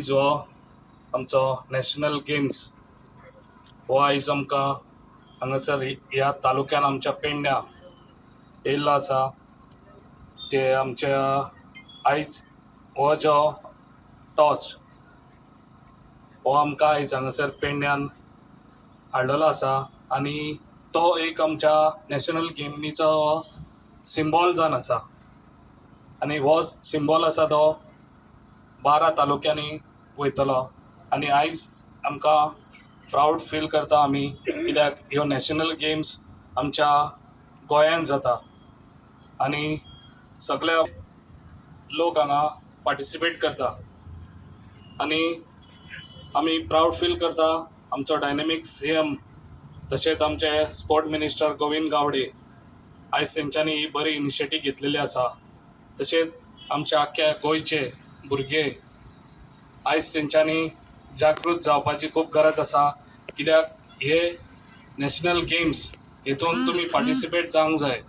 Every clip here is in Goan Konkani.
आयज हो आमचो नॅशनल गेम्स हो आयज आमकां हांगासर ह्या तालुक्यान आमच्या पेडण्या येयल्लो आसा. ते आमच्या आयज हो जो टॉर्च हो आमकां आयज हांगासर पेडण्यान हाडलेलो आसा आनी तो एक आमच्या नॅशनल गेमीचो सिंबॉल जावन आसा आनी हो सिंबॉल आसा तो 12 तालुक्यांनी वयतलो. आनी आयज आमकां प्रावड फील करता आमी, कित्याक ह्यो नॅशनल गेम्स आमच्या गोंयांत जाता आनी सगळे लोक हांगा पार्टिसिपेट करता. आनी आमी प्रावड फील करता, आमचो डायनेमीक सीएम तशेंच आमचे स्पोर्ट मिनिस्टर गोविंद गावडे, आयज तेंच्यांनी ही बरी इनिशिएटीव घेतलेली आसा. तशेंच आमच्या आख्ख्या गोंयचे भुरगे आयज तेंच्यांनी जागृत जावपाची खूब गरज आसा, कित्याक हे नॅशनल गेम्स हेतून तुमी पार्टिसिपेट जावंक जाय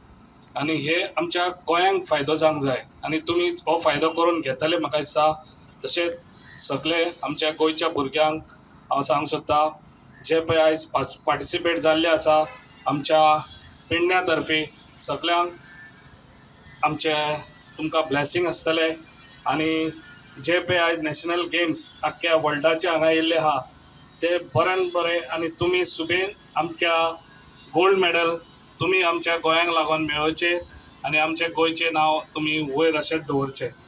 आनी हे आमच्या गोंयांक फायदो जावंक जाय आनी तुमी हो फायदो करून घेतले म्हाका दिसता. तशेंच सगळे आमच्या गोंयच्या भुरग्यांक हांव सांगूंक सोदता, जे पळय आयज पार्टिसिपेट जाल्ले आसा, आमच्या पेडण्या तर्फे सगळ्यांक आमचे तुमकां ब्लॅसिंग आसतलें. आनी जे पळय आयज नॅशनल गेम्स आख्ख्या वर्ल्डाचे हांगा येयल्ले आहा, ते बऱ्यान बरें आनी तुमी सुबेन आमच्या गोल्ड मॅडल तुमी आमच्या गोंयांक लागून मेळोवचें आनी आमच्या गोंयचें नांव तुमी वयर अशेंच दवरचें.